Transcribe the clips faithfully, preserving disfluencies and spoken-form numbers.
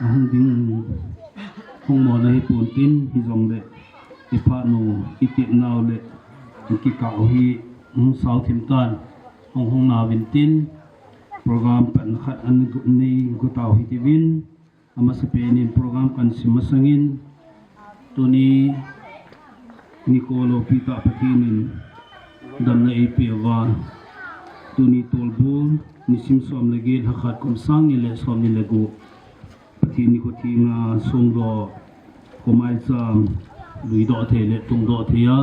Ahung ding hung mo na hi pon tin, hijongle i phat nu, i tep nau le i kikah u hi hung sao thim tan, hung hung na vin tin, program pan khat an gu-, nei gu tau hi ti vin, amasa penin program kan sim masangin, tuni nikho lopi tah Pathen in damna eipeh uva, tuni tolbul nisim som le get, lha khat, kum sang ni le som ni le gup, Pathen nikho thenga songdoh, khomaicham luidoh thei le tungdoh thei a,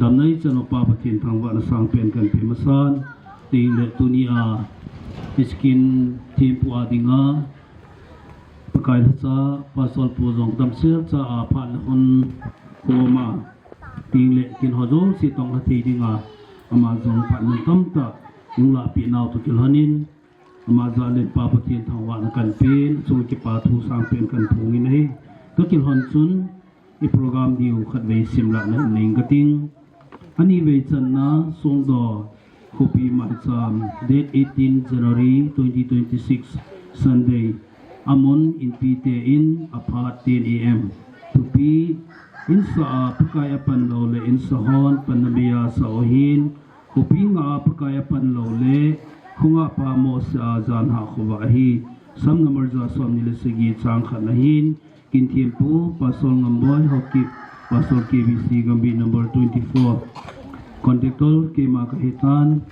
damna ichan upa Pathen thangvahna sangpen kan pe masan, tin le tuni a, miskin thempu a dinga, Pakai lhacha, Pastor pu jong damsel cha a phat le hun koma, tin le kin ho jouse tong lha thei dinga, ama jong phat mun tamtah hung lahpeh nau toh kilhonin, ama jal in Pa Pathen thangvahna kan pen, achung kipa thu sangpen kan phongin ahi. Toh kilhon chun, i program diu khatvei simlahna nei inge kati. Ani vei channa songdoh khopi maicham, date eighteen January twenty twenty-six, Sunday. Amun Inpi te in, aphat ten A M. Thupi, insa a Pakai apan lou le insa hon panna beiya sa u ahin, khopi nga a Pakai apan lou le khonga pa mohseh a jan hah khovah ahi. Sam number ja som ni le sagi, chang khat na hin, kin thempu Pastor Ngamboi Haokip, Pastor K B C Gambih number twenty-four. Contractor keima kahi tan,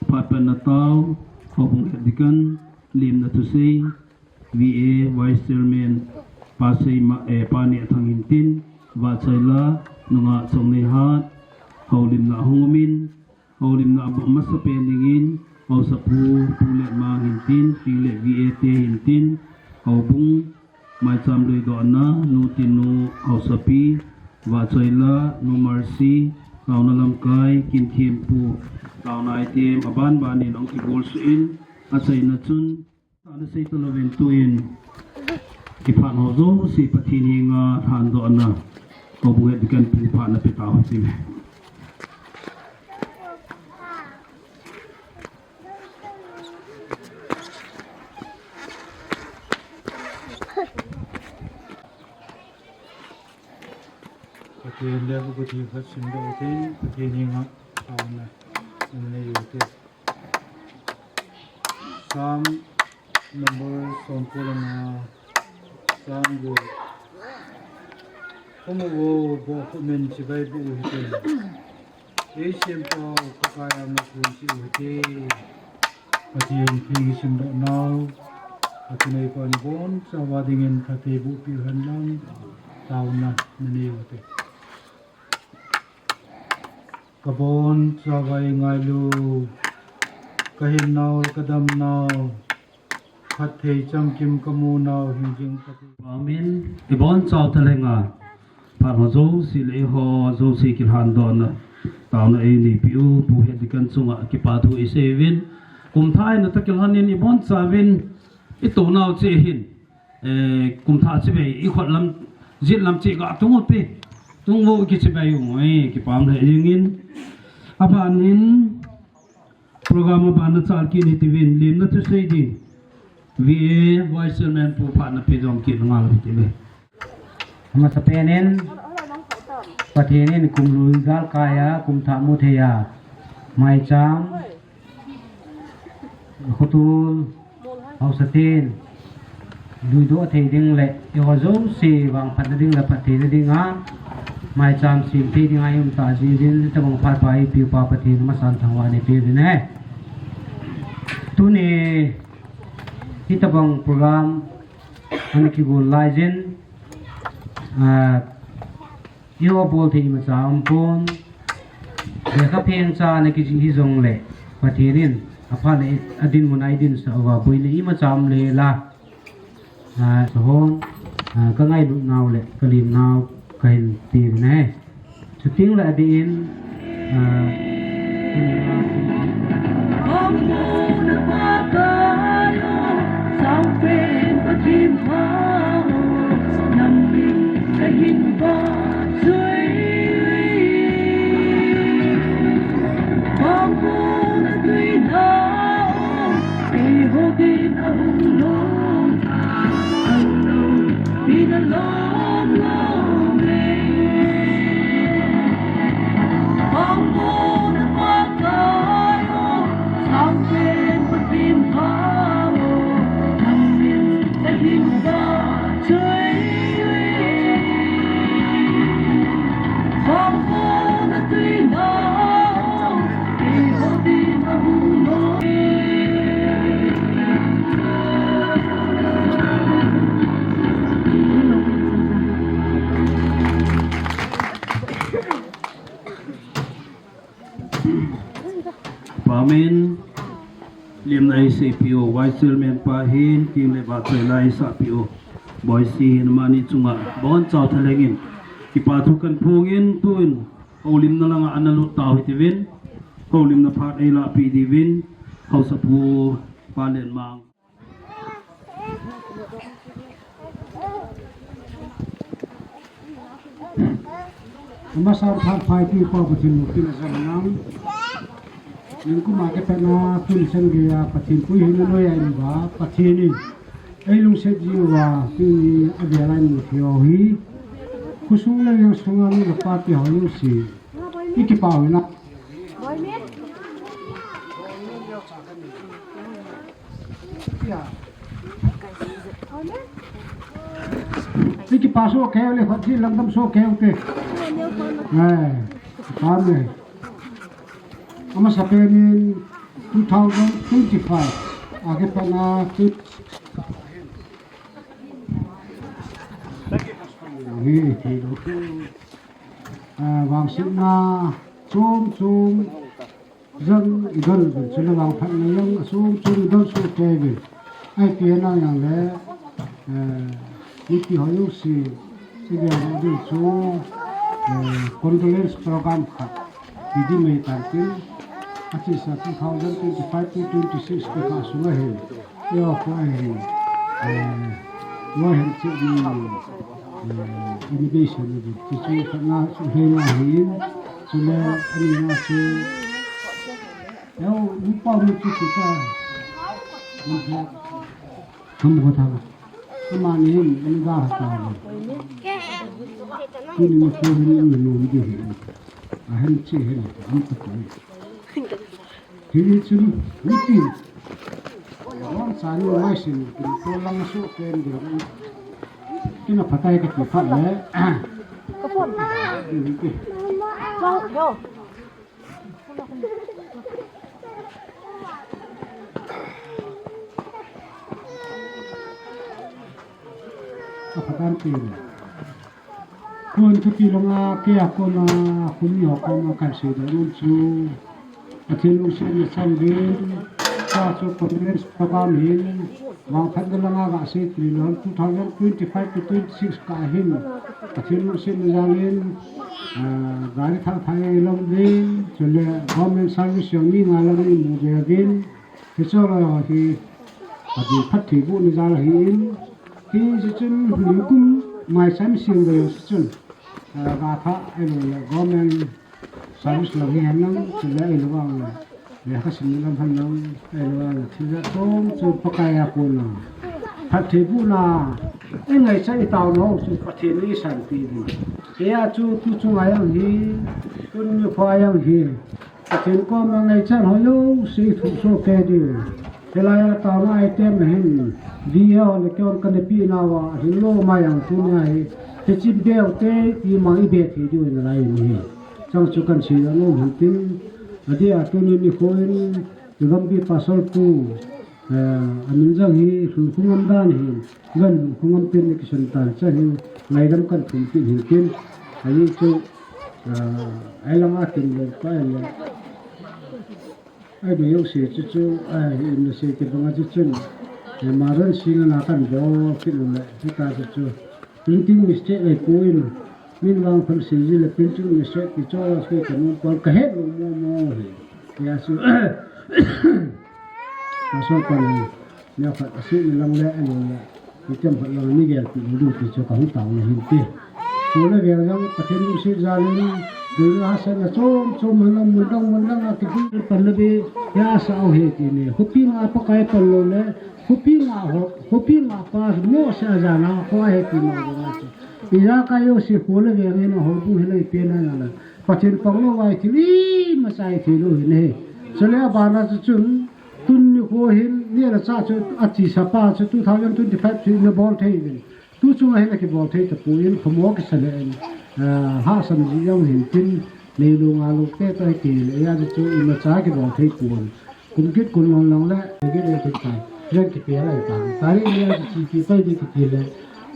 phat panna tao, houbung head deacon, limna thusei, V A Vice Chairman, Pa Seima, eh, Pa Nehthang hintin, vahchoila, nungah Chongneihat, houlimna hung umin, houlimna a masapen dingin, haosapu, Pu Letmang hintin, tin le V A te hintin, houbung, maicham luidohna, nu tin nu, haosapi, vahchoila, Nu Mercy, taona lamkai, kin thempu, taona item, aban banin hung kibol suh in, achaina chun, Tahna sei talouvin tuin, kiphat ho jouse Pathen henga lhandohna, houbung head deacon pu phat na pe tau hite. Pathen le bu kati khat simdoh utin, Pathen henga taona nei u hite. Psalm number somko le nga, Psalm gu. Khomu vo, bohkhup men chibai boh u hite. Ei sempau Pakai a ngaikha cheh u hite. Pathen theng isimdoh nau, Pathen ei kon ibonchauva dingin phatthei bohpeh u hen lang, taona nanei u hite. Kabonchauva eingailu, kahinnau, kadamnau, phatthei chamkim kamunau, hingjing Pathen. Amen. Ibonchau thalenga, phat ho jouse le eiho jouse kilhandohna, taona einei peh u, Pu Head Deacon chunga kipa thu isei uvin, kum thah eina toh kilhonin ibonchauvin, itou nau cheh hin, eh, kum thah chibai, ikhut lam, jet lam cheh ga tung u hite, tung u kichibai u, eh, kipah lheh jengin, abanin, program abana chalkit ni tiuvin, limna thusei ding. Vice Chairman pu phat na pe jong kit ngal hite ve. Amasapen in Pathen in kum lui galkai a, kum thah mu thei a, maicham, khutul, haosaten luidoh thei ding le eiho jouse vangphatna ding le phattheina dinga maicham sem thei dinga i um tah jeh in, hitabang phat pha eipeuva Pathen amasan thangvahna eipeuvin ahi. Tuni hitabang program ana kigon laijin, ah, eiho bol thei imacha umpon, lekha phengcha ana kijih hijongle, Pathen in aphat le adinmun a eidinsah uva boina imacha umle la, ah, sahon, ah, kangailut nau le kalim nau kahin peuvin ahi. Chuteng le adeh in, ah, Amen. Lemna eisei peh u, Vice Chairman pa hin, tin le vahchoi la eisah peh u. Boisi hin amani chunga bonchau thalheng in kipa thu kahin phong in, tun houlimna langa ana lut tau hitiuvin, houlimna phat eilah peh diuvin, Haosapu Pa Lenmang. Amasan phat pha eipeuva Pathen mun tin asan nang. Nikum a kipatna tuni chan geiya Pathen pui hina noiya ium uva, Pathen in eilungset jiuva tuni avel a imu thei u hi, khosung le veng sunga nu le pa te ho jouse, i kipah u hinam? I kipah soh kei u le, khat hi lamdang soh kei u te. Eh, amen. Amasapen in two thousand twenty-five a kipatna twenty-six hi, hi, hi. Ah, vangsetna chom chom jong idon uvin, chule vangphatna jong achom chom idon soh kei uvin. Ahi, pi nang jong le, eh, mipi ho jouse, ive ding chu, eh, condolence program khat ti ding ahi tan tin, achesa two thousand twenty-five to twenty-six kikah sunga hi, eiho kho hi, eh, loi hen cheh ni, eh, invitation ni, chuchu khatna chu hena hin, chule anina chu, eiho, upa mu chu chu ta, mun pha, mun pha tha, amani hin, ani ga ha ta. Tuni ma ko hin, ni nom di hin. Ahin cheh hin, am ta ko. Hiti chun, hiti. Wan sa ni mai sin, kin to lang su ken de. Kina phatai kati phat le. Ka phone. Hiti. Go, go. Ka phat an tin. Tun thupi langa kei a kona, khumi ho koma kahin seidoh nom chu, Pathen lungsetna chang uvin, tua chu condolence program hin, vangphatna langa gasei ti lou, two thousand twenty-five to twenty-six kah hin, Pathen lungsetna jal in, ah, gari thah thah eilom uvin, chule government service jong mi nga lang in mu ve uvin, hiche ho hi, Pathen phattheibohna jal ahin, hiche chun nikum maicham sem ve hiche chun, ah, ga thah ahilou le government service lang hihen lang, chule ahilou vang le, Lekha simna lam hen lang, ahilou le thil jat chom chom Pakai a kona phattheibohna, i ngaichat i taona ho chu Pathen in eisanpeh ding. Hia chu tu chunga jong hi, tuni nikho a jong hi, Pathen koma ngaichat ho jouse i thusoh kei diu. Hilai a taona item ahin, V A ho le keiho kanepeh nauva, ahinlah ama jong tunia hi, hiche beh u te, ti mang i beh thei diu nalai in ahi. Chang chu kahin seidoh nom hintin, adeh a tuni nikho in, i gampi pastor pu, eh, amin jong hi Lhunkhungam dan ahin, ven Lhunkhungam tin i kisun tan, chang hi ngaidam kahin thum kit hintin, ahi chu, eh, ahi langa tin le pa le. Ahi, mi jouse chu chu, ahi, mi sei kibang a chu chun, eh, Maran Singh ana kahin bol kit u le, hitia chu chu. Printing mistake ahipoi, min vang phan sei ji le printing mistake ti chu, sei ka nom pon ka het lou mo mo hi. Hia chu, pastor pan hi, neokhat asei ni lang le, ahilou le. Item khat lang ni gelpeh lou diu ti chu kahung taona hin ti. Kho le veng jong Pathen lungset jal in, deina hahsatna chom chom hen lang mun dang mun dang a kibol pan le be, hia sa u hi ti ni. Khopi nga Pakai pan lou le, khopi nga ho, khopi nga pa mo sa jana kho hi ti mo jana chu. Ijakai jouse kho le veng in houbung hi lei pen a la. Pathen pang lou vai thil imacha i thei lou hi ne. Chule abana chu chun, tuni nikho hin, ni le cha chu, achesa pa chu two thousand twenty-five chu ina bol thei uvin. Tu chunga hin akibol thei tapon, khomo kisa le in, ah, hahsam ji jong hintin, neilou ngalou te toh hi ti le, hia chu imacha kibol thei pon. Kum kit kum lhon lang le, kit le kit tai. Hian kipe lai ta. Tarik ni a chu kipe pai di kiti le,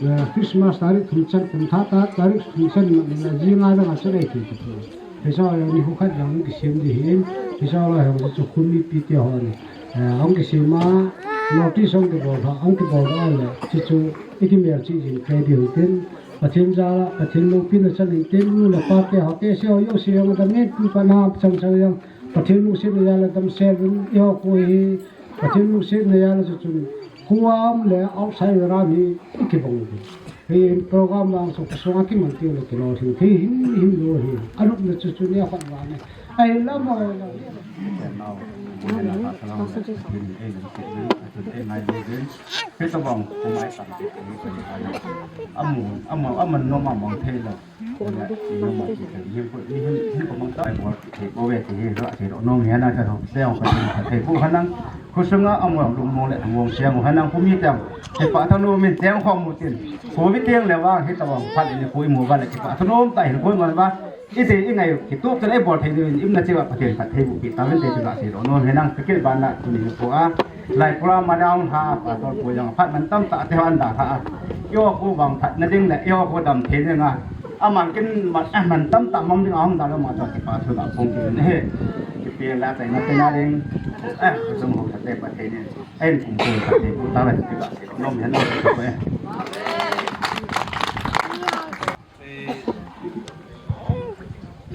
ah, Christmas tarik thum chan, kum thah ta, tarik thum chan ma le, ji nga dang a chu le kiti tapon. Hiche a jong nikho khat jong kisem di hin, hiche a jong chu khun mipi te hon, eh, ahung kisem a, notice ahung kibol tha, ahung kibol tha le, chuchu i kimelchih jing kei diu tin, Pathen jal a, Pathen loupina chan in tin, nu le pa te ho, te se ho, jouse jong adam in, pu pa na chang chang jong, Pathen lungsetna jal a damsel in, eiho kho hi, Pathen lungsetna jal a chu chun, kho a um le outside ram hi i kibang u. Hi program vang chu khosung a kiman tiu le kilolhing thei himhim lou hi. Alupna chu chu neokhat vang e. Ahi lam a, ahi lam. Hitabang, amu, amu, aman nom a mang thei lou. Khosung a amu lungmong le lungmong siang u henlang, kipah thanom in teng khom u tin. Covid teng le vang hitabang phat in kho imu uva le kipah thanom tah in kho imu uva. Iti ingai u kitup chun eibol thei diu in imna cheh uva Pathen phattheiboh peh tauvin ti chu gaseidoh nom henlang, kakil ban a tuni nikho a. Lai program a dang lha, pastor pu jong phat man tamtah te hon dalha a. Eiho kho vangphatna ding le, eiho kho dam thei ding a. Aman kin man, eh, man tamtah mang ding a hung dal ma chu kipah thu ga phong kit in ahi. Kipe la tai na te na ding. Eh, sum ho te pa thei ding. Ei kum ko pa thei ko ta la ti ga. Nom hen ko eh.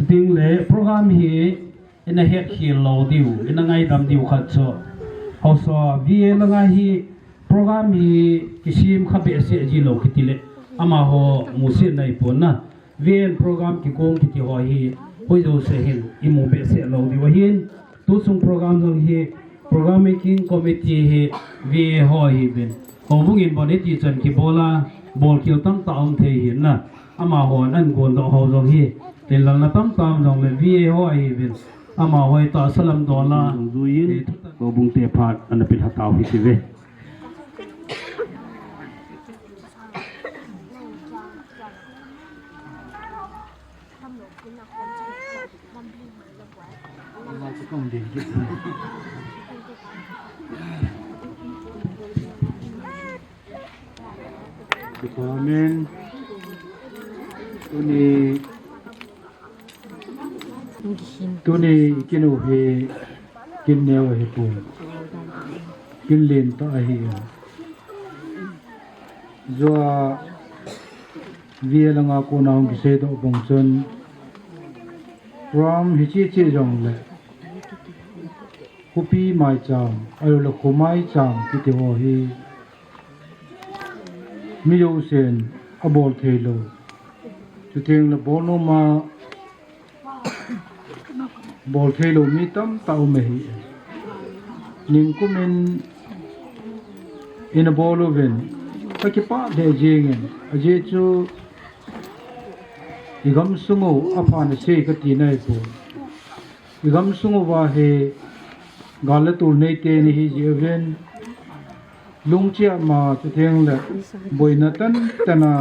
Ding le program hi ina hetkhel lou diu, ina ngaidam diu khat chu. Haosa V A langa hi program hi kisem kha behseh ji lou kiti le, amaho musit nai pon na. V A in program kigong kiti ho hi, hoi jouse hin, imu behseh lou diu ahin. Tuchung program jong hi, program making committee hi, V A ho ahiuvin. Houbung in bon hiti chan kibol a, bolkhel tamtah um thei ahin na. Amahon ahin gondoh ho jong hi, thinlhalna tamtah um jong le V A ho ahiuvin. Amaho hi tahsa lam don a, dungjuiyin, eh, houbung te phat ana pilha tau hite ve. Amen. Tuni, tuni kin u hi, kin neo ahi pon. Kin lentah ahi. Jua V A langa kona hung kiseidoh bang chun, program hiche che jong le, khopi maicham, ahilou le kho maicham kiti ho hi, mi jousen abol thei lou. Chuteng le bol nom a, bol thei lou mi tamtah um ahi. Ningkumin ina bol uvin, ka kipah lheh jingin, ajeh chu i gamsung u apha na sei ka tina ahipoi. I gamsung uva hi gal le tol nei teni hi jeh uvin, lungchia ma chuteng le boina tan tan a,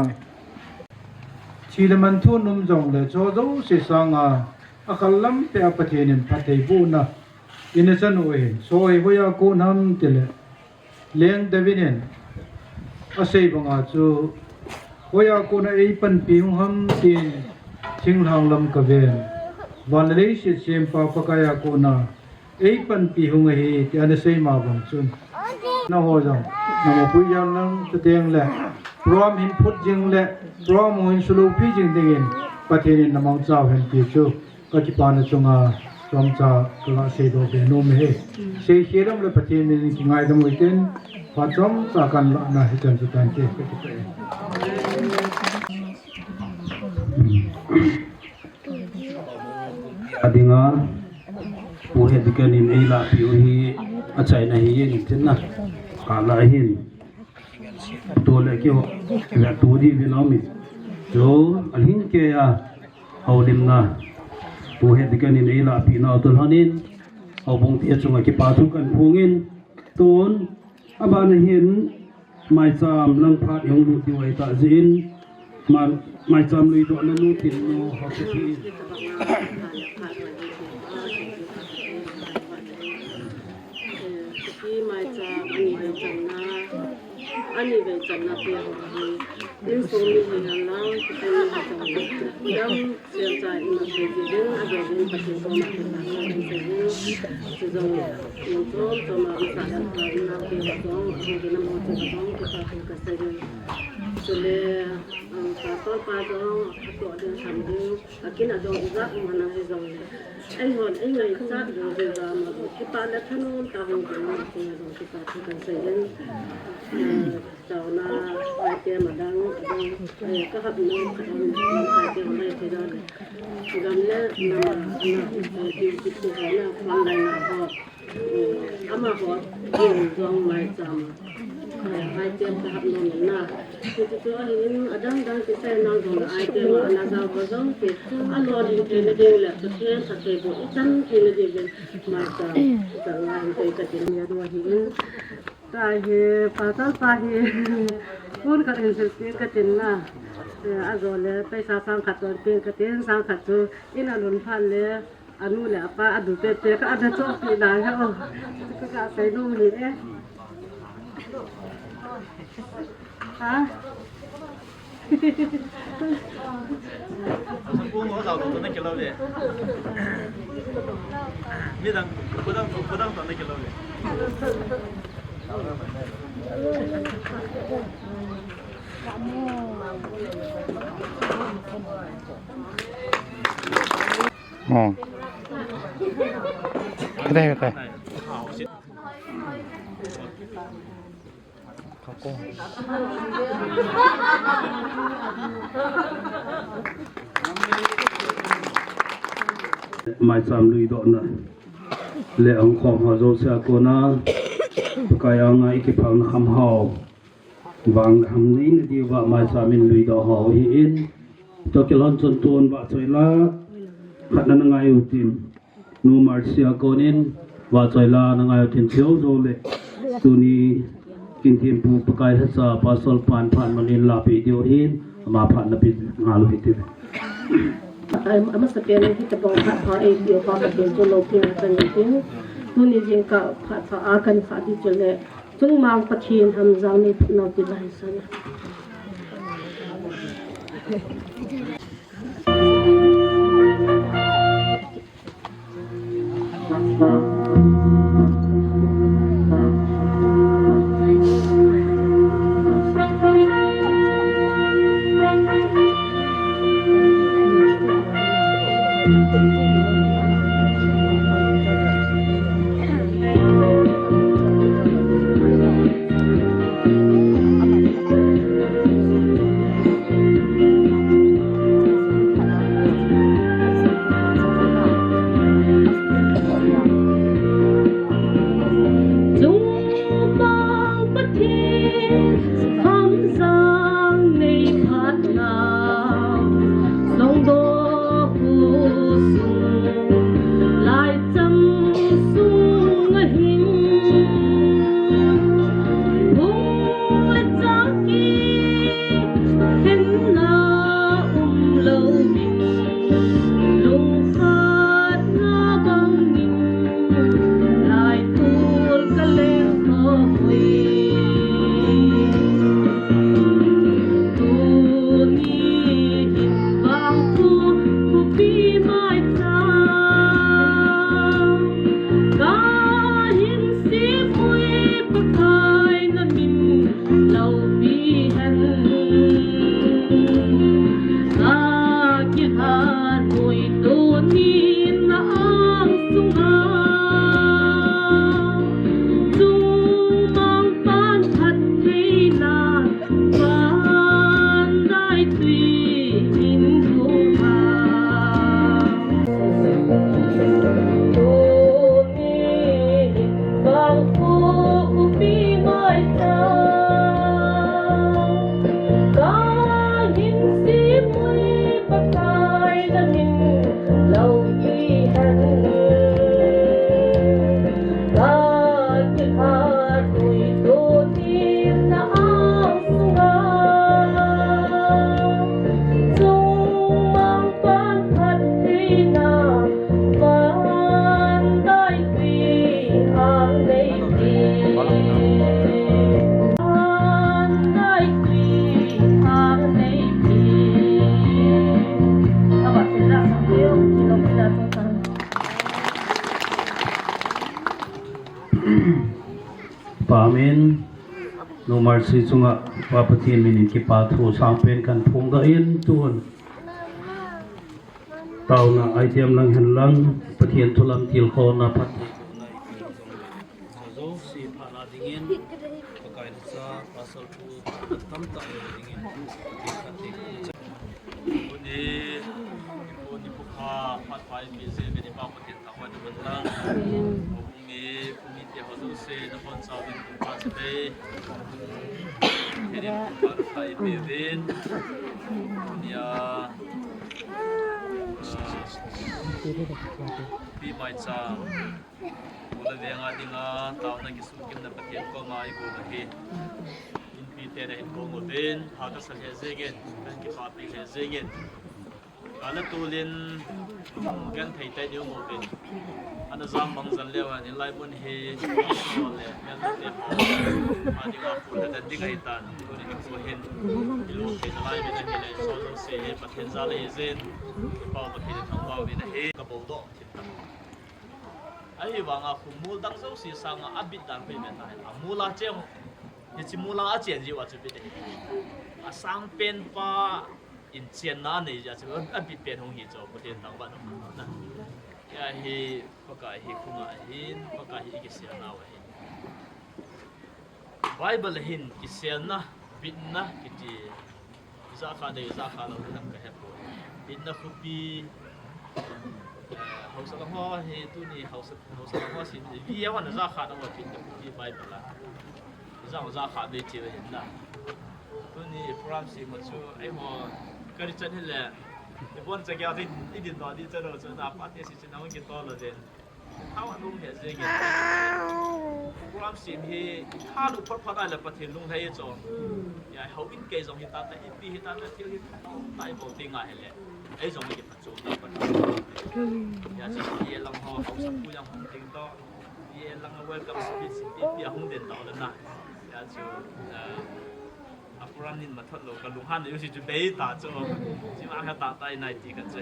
thi le man thu um jong le cho jouse sanga, akhal lam peh a Pathen in phattheibohna ina chan u ahin. Cho hi hoiya kon ham tile, Leng David in asei banga chu, hoiya kona eipanpi hung ham tin, thinglhang lam kaven. Van le leiset sempa Pakaiya kona eipanpi hung ahi, ti ana sei ma bang chun. Nangho jong, nangho pui jal lang chuteng le, program hin phut jing le, program hin sulu pi jing dingin, Pathen in namangcha u hen ti chu, ka kipana chunga, chomcha, ka la seidoh be nom e. Seikhel um le Pathen min in kingaidam u hitin, phat chomcha kan lahna hichan chu tante, ka kipah e. Adinga, Pu Headdeacon in eilahpeh u hi, achaina hi jeng in tin na, ka la hin. Pu toh le keiho, ve tu di ve nau mi. Chu, alhing keiya, houlimna. Pu Headdeacon in eilahpeh nau toh lhonin, houbung te chunga kipa thu kan phongin, tun, abana hin, Maicham lang phat i hung lut diu ahi tah jeh in, ma-, maicham luidohna nu Thinnu Haokip in. Maicham ani vei channa, ani vei channa te ho hi, insung mi hi henlang, insung mi hi henlang, Semcha imat thei jeh in, adeh in Pathen koma thangvahna kan sei in, chujongle, mun chom choma masa dan pa in, nao te ho jong, ahung ding namo te ho jong, kipa thu kasei in. Chule, um, pastor pa jong, atoh ding tham ding, akin a jong ijat um ana hijongle. Eihon, eingaichat ding jeh a, kipa le thanom tah hung ding, akin a jong kipa thu kan sei in. Um, Taona, item adang, adang, eh, ka hap nom, ka hap nom, item mai thei dan. Gam le nam a, nam, eh, ki, ki, ki, ho na, front line a ho. Eh, amaho, eh, jong maicham. Eh, item ka hap nom na. Ki, ki, ki, ahin, adang, dang, kisei nang jong item a, ana jao ho jong, ki, alo ding thei na ding le, ka thei, ka thei bo, ichan thei na ding le, maicham, ichan ngai thei ka ding ya do ahin. Tua hi, pastor pa hi, pon khat in sil peng katin na. Eh, ajole, paisa sang khat chon peng katin, sang khat chu, in alhun phat le, anu le apa, adu peh peh, ka ada chohpeh na hi o. Ka, ka sei nom hi e. Ha? Pu mo jao lo na kilo ve. Mi dang, pu dang, pu dang to na kilo ve. Oh. Kete, kete. Maicham luidohna le ahung khom ho jouse a kona, Pakai anga i kiphalna kham hao, vang le ham neina diuva maicham in luidoh ho hi in, toh kilhon chun tun vahchoi la khat na na ngai u tin. Nu Marcia konin, vahchoi la na ngai u tin, cheu jou le. Tuni, kin thempu Pakai lhacha, Pastor pan phat manin lahpeh diu hin, ama phat na pe ngal u hitin. Am-, amasapen in hitabang phat pha eipeh u pa Pathen chu loupina kahin tin. Tuni jingkah phat pha a kahin kha di chu le. Chungmang Pathen hamjang neipeh nau ti laisah. In, Nu Mercy chunga Pa Pathen minin kipa thu sangpen kahin phongdoh in, tun taona item lang hen lang, Pathen thu lam tilkhouna phatthei jouse phatna dingin, Pakai na cha, Pastor pu tamtah dingin, Pathen phatthei. Tuni, tuni pha, phat pha ipi jeh uvin i Pa Pathen thangvah in umhen lang. Aum mi, aum mite ho jouse, nabonchauvin Pathen phatthei. Pathen in phatthei ipi uvin. Tunia, ah, pi mai cha. Kho le veng a dinga taona kisunkhomna Pathen koma i gon ahi. Inpi te na hin kong uvin, pha kasa lheh jengin, kahin kipapi lheh jengin. Kal le tol in, genthei tah in i um uvin. Ana jam bang jal leu hen, hilai mun hi, le, mel te ho, a dinga kho le dan ding ahi tan, tuni hin kho hin, i lo thei nalai uvin ahile, so jouse hi, Pathen jal ahi jin, i Pa Pathen in thangvah uvin ahi, ka bol doh. Ahivanga khu mol dang jouse sanga abit dan peh ve tai. Amol a cheng, hiche mol a achen jiu a chu bit ahi. Asangpen pa in chenna anei jeh a chu abit pen hung hi chu, Pathen thangvah in um hen. Hia hi Pakai hi khunga ahin, Pakai hi i kisel nau ahin. Bible a hin kiselna, bitna kiti, i ja kha dei, i ja kha lou, ti khat ka hepoi. Bitna khopi, eh, haosa lang ho hi, tuni haosa, haosa lang ho sin, vi a hon ja kha na ho, bitna khopi Bible a. I ja, ja kha dei ti ve hin na. Tuni program sem ho chu, eiho, ka ri chan hile, i bon cha kya, i din doh di cha lo chu na, pa te si chu na hung kitol lou den. Thao alung lheh jengin. Program sem hi, thalu phot phot a le Pathen lunglhai chu. Hia, houin kei jong hi tata, ipi hi tata, thil hi tata, i bol ding ahile. Ei jong hi phatchom ding Pathen. Hia, chu, hia lang ho, haosapu jong hung ding toh. Hia lang a welcome speech, ipi a hung den toh le na. Hia, chu, ah, A program nin mathot lou, ka lunghan nei u si chu bei ta chu. Chima ka ta tai nai ti ka che.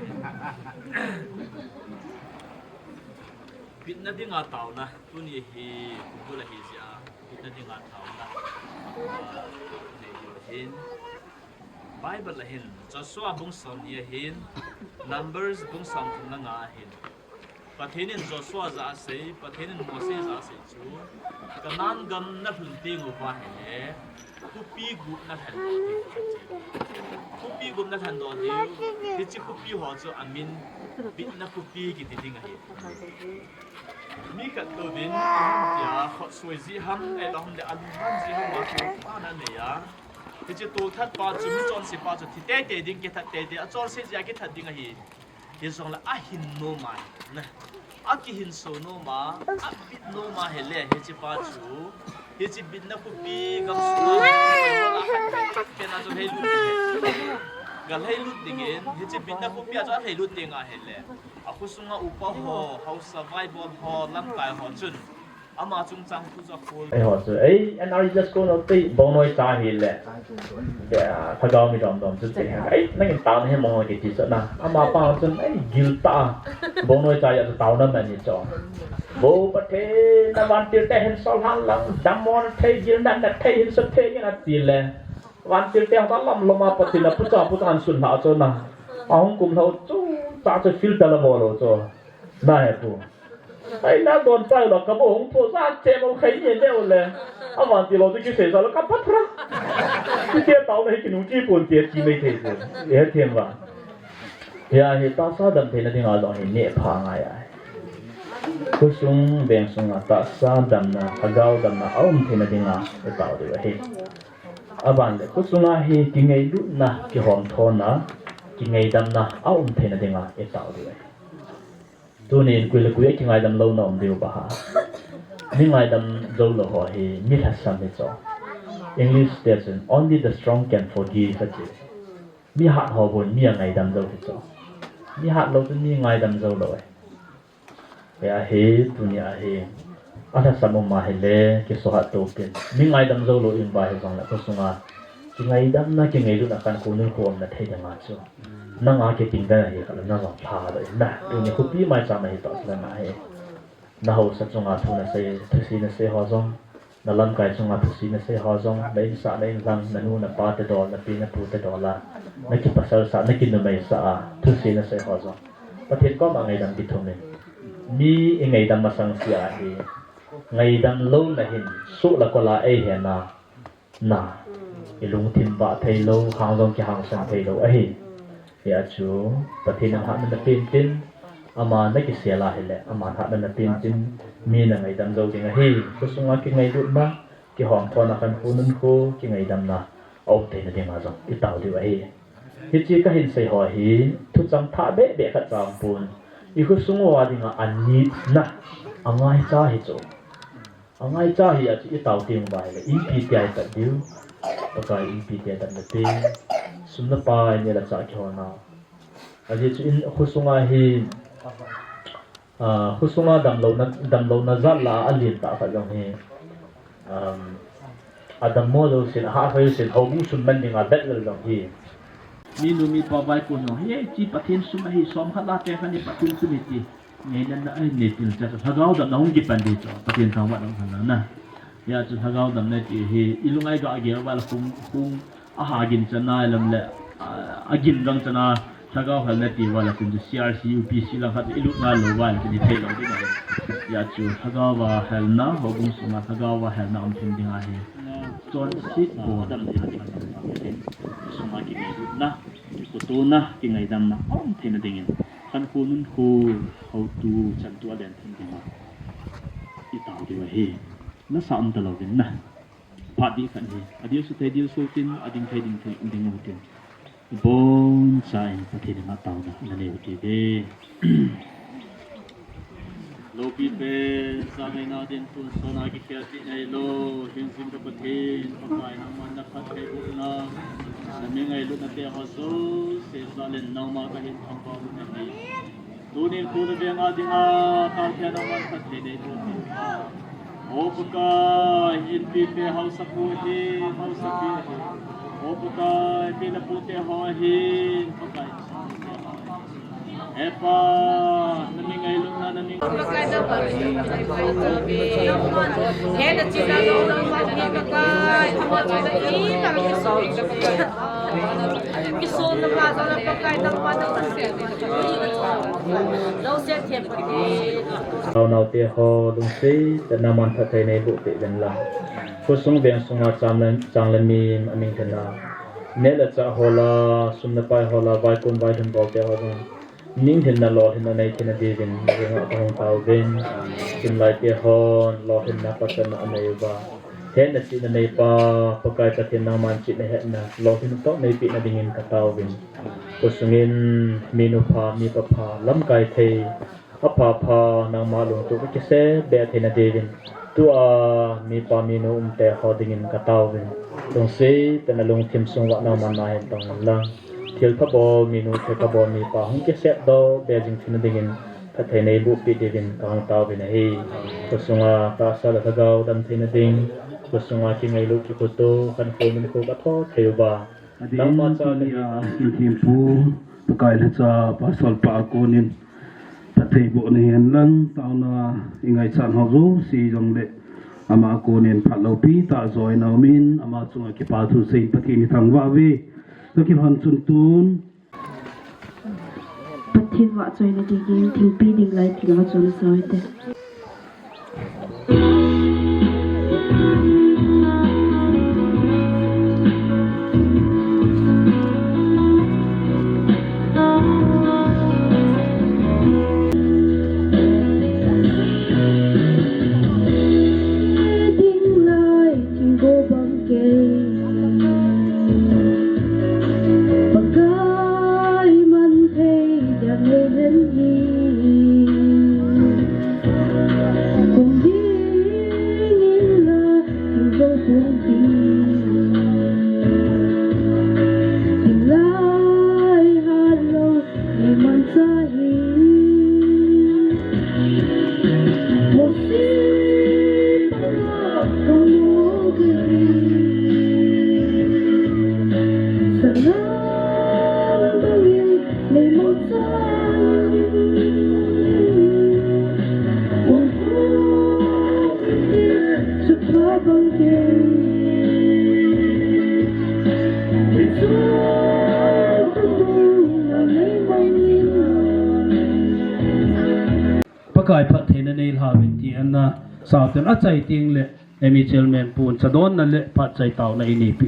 Bitna dinga taona, tuni hi, kugula hi jia, bitna dinga taona. Nei diu hin. Bible a hin, Joshua bung som ni a hin, Numbers bung som thum le nga a hin. Pathen in Joshua jah a asei, Pathen in Mose jah a asei chu, Canaan gam nalhun teng uva ahile, khopi gup nalhen doh diu ahi. Khopi gup nalhen doh diu, hiche khopi ho chu amin, bitna khopi kiti ding ahi. Mi khat touvin, tia, khut soi ji ham, ahilou le alunghan ji ham, a chu pa na nei a. Hiche tolthat pa chu, mi chonse pa chu, thi teitei ding, kithat teitei, achonse jeh a kithat ding ahi. Hijongle ahin nom a, na. Akihinso nom a, abit nom a ahile, hiche pa chu, hiche bitna khopi gamsunga, pena chu lhailut dingin, ga lhailut dingin, hiche bitna khopi a chu alhailut ding ahile, akhosunga upa ho, haosa vaibol ho, lamkai ho chun, ama chungchang thu chu akhol. Eiho chu, ei, N R E just go no te, bongnoi cha ahile. Lhagao mi domdom chu te. Ei, nangin taona hi mong kiti chu na. Amapa chun, ei, gil tah a. Bongnoi cha a chu taona man ahi chu. Bo Pathen, na vantil te hin sol hen lang, dammo na thei, gilna na thei, hinso thei ngen ati le. Vantil te hung ta lam lom a Pathen a pucha, pucha ahin sun lha chu na. Ahung kum lhou chu, cha chu filter la bol lou chu. Na he pu. Ai, na don tai lo, ka bo hung tho sa che bo khai ni le o le. A vantil lo tu kisei sa lo ka patra. Kiti taona hi kinung kipon te ti mai thei se. E he them va. Hia hi tahsa damtheina dinga jong hi neh pha ngai ahi. Khosung veng sunga tahsa damna, lhagao damna aum theina dinga i tao diu ahi. Aban le khosunga hi kingailutna, kihomthona, kingaidamna aum theina dinga i tao diu ahi. Tunin koi le koi a kingaidam louna um diu ba ha. Mi ngaidam jou lou ho hi mi lhasam hi chu. English te chun, "Only the strong can forgive," ati. Mi hat ho bon mi a ngaidam jou hi chu. Mi hat lou chun mi ngaidam jou lou e. Hia hi, tunia hi. A lhasam um ahile, kisuhat topin. Mi ngaidam jou lou in ba hijongle, khosunga kingaidamna, kingailutna, khankho nilkho umna thei dinga chu. Nanga kiting dan ahi khat le na jong lha doh in na. Tuni khopi maicham ahi toh chule na hi. Na haosa chunga thu na sei, thusi na sei ho jong. Na lamkai chunga thusi nasei ho jong, na insah na inlang, na nu na pa te dol, na pi na pu te dol a, na kipasal sah, na kinumei sah a thusi nasei ho jong, Pathen koma ngaidam kithum in. Mi i ngaidam masang sia hi, ngaidam louna hin, suh le kol a eihen a, na, i lungthim vah thei lou, hang jong kihangsan thei lou ahi. Hia chu, Pathen in hatna na pen tin, ama na kisel a hile, aman hatna na pen tin, mi na ngaidam jou ding ahi. Khosunga kingailutna, kihomthona, khankho nunkho, kingaidamna, aum theina dinga jong i tao diu ahi. Hiche kahin sei ho hi, thuchang thah beh beh khat cha aum pon. I khosung uva dinga anitna, angaicha hi chu. Angaicha hi a chu i tao teng uva hile, ipi tia i tat diu. Pakai ipi tia i tatna te. Sum le pai, neh le chah kiholna. Ajeh chu in khosunga hi, ah, khosunga damlouna, damlouna jat lah a alen tah khat jong hi, um, adammo jousen, ahahsa jousen, houbung sum man dinga vet lel jong hi. Minu mipa vaikon jong hi, hiche Pathen sum ahi, som khat lah a te khat ni Pathen sum ahi ti ngainatna ahin nei til cheh a chu, lhagao damna hung kipan ding chu, Pathen thangvahna hung lhung na. Hia chu lhagao damna ti hi, i lunga i ga gel uva le khung, khung, aha gin chana lam le, a, agin dang chana, lhagao helna ti uva le chun chu C R C, U P C lang khat i lut ngal lou uva le chun i thei lou ding ahi. Hia chu lhagao va helna, houbung sunga lhagao va helna um thei ding ahi. Chonset bol dam thei ding ahi. Sunga kingailutna, kikotona, kingaidamna um theina dingin, khankho nunkho, hotu, chantu alen theina dinga i tao diu ahi. Nasa um talou vin na. Phat dih khat hi, adilsu thei dilsu tin, ading thei ding thei, ding u tin. Iboncha in Pathen henga taona nanei u hite. Loupi pen, jangaina din tonsot a kikhel ding neilou, hingjing ka Pathen, Pakai nangman na phattheibohna, na mi ngailutna te ho jouse jal in nangma kahin thangvah u ahi. Tunin tu le veng a dinga, taote nangman phatthei neiboh in. O Pakai, inpi te haosapu ahi, haosapi ahi. O Pakai, pi le pu te ho ahi, Pakai. He Pa, na mi ngailutna, na mi Taonau te ho lungset tah a nangman phatthei neiboh peh uvin lang. Khosung veng sunga chang le, chang le mi aming thina. Neh le chah ho la, sum le pai ho la, vaikon vailhun bol te ho la. Ninghinna lolhinna nei theina diuvin, nangma ka hung taovin. Simlai te hon, lolhinna pachatna anei uva. Hetna chihna neipa, Pakai Pathen nangman chihna hetna, lolhinna toh neipeh na dingin ka taovin. Khosungin, minu pha, mipa pha, lamkai thei, apha pha, nangma lungtup kisei be theina diuvin. Tua, mipa minu umte ho dingin ka taovin. Lungset tah a lungthim sung uva nangman nahin tong hen lang. Thilpha bol minu, thilpha bol mipa hung kisei doh be jing theina dingin phatthei neiboh peh diuvin ka hung taovin ahi. Khosunga tahsa le lhagao dam theina ding, khosunga kingailut kikoto, khankho nunkho ka thot thei uva. Nangma cha le a, Thempu, Pakai lhacha, Pastor pa a konin phatthei boh nahen lang, taona i ngaichat ho jouse jong le, ama a konin phat loupi tah joina umin, ama chunga kipa thu seiyin Pathen i thangvah uve. Ka kilhon chun tun. Pathen vahchoina dingin thingpi ding lai thil vahchoi na sao hite. Ai phattheina nei lhauvin ti ana sauten achai ting le, M E chairman pun chadonna le phatchai taona inei pi.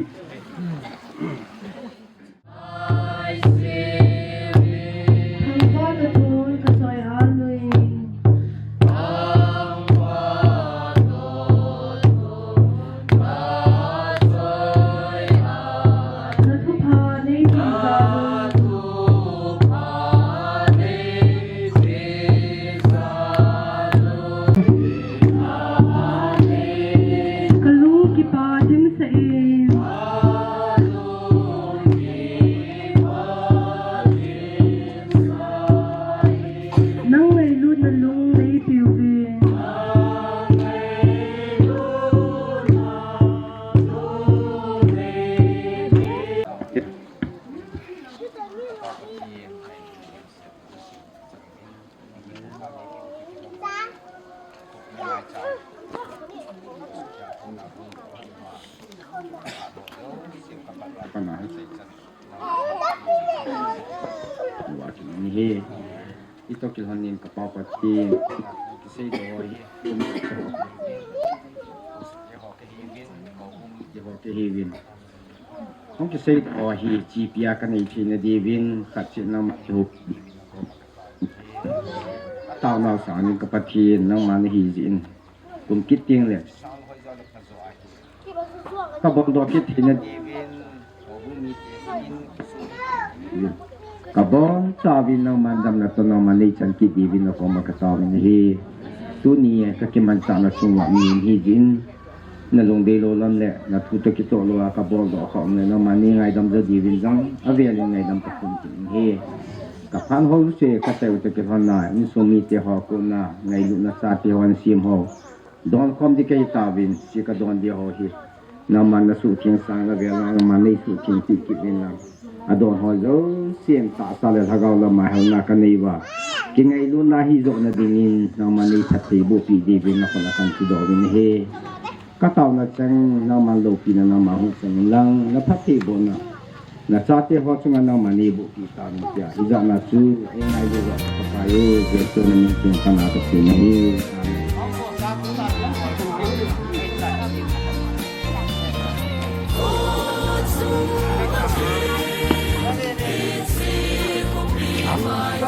Ka lung kipa dimset in. Nang ngailutna lung nei peuvin. Hi, ito kilhon nin ka Pa Pathen, kisei doh hi. Hung kisei doh hi, chipia ka nei theina diuvin, khat seh nangma kihup. Taonau sangin ka Pathen, nangma nahi jeh in. Kum kit teng le. Ka boldoh kit theina diuvin. Ka bonchauvin nangman damna toh nangman neichan kit diuvin nakoma ka taovin ahi. Tuni ka kimanchahna chunga mi hi jin. Na lungdei lou lam le, na thu toh kitoh lou a ka boldoh kha um le, nangman neingaidam jou diuvin jong, avel in ngaidam ka khum kit in ahi. Ka phat hou se, ka teu toh kilhon a, insung mite ho koma, ngailutna chate ho, insem ho. Don khom ding kahi tauvin, hiche ka don ding ho hi. Nangman na suhtheng sang na vel, nangman nei suhtheng kit kit uvin lang. Adon ho jousen tahsa le lhagao lama helna ka nei uva. Kingailutna hi johna dingin, nangman nei phattheiboh peh diuvin na khut a kan kidoh uvin ahi. Ka taona chang, nangman loupina nangma hung chang lang, na phattheibohna. Na chate ho chunga nangman neiboh peh tauvin tia. Hijat na chu, ei ngai jou jou Pakai o, Jesu na min theng pana ka thum ahi. Amen.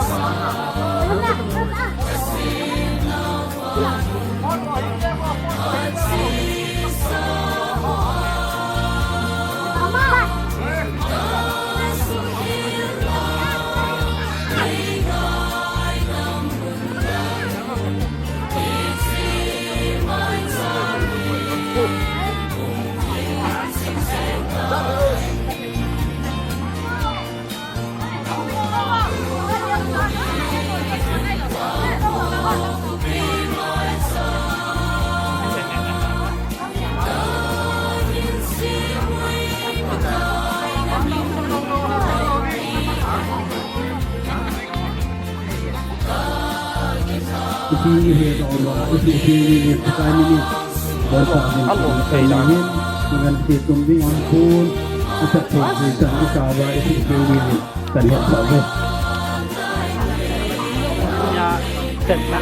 Ipi ni he da Allah, ipi ipi ni ni, ipi ni ni. Alo, thei da. Ngan ti tum ni ampun. Asa thei ni sa ni sa wa ipi ipi ni ni. Kan ya sa ni. Ya, set na.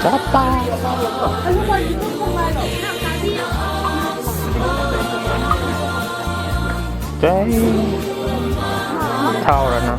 Chapa. Chai. Thao ra na.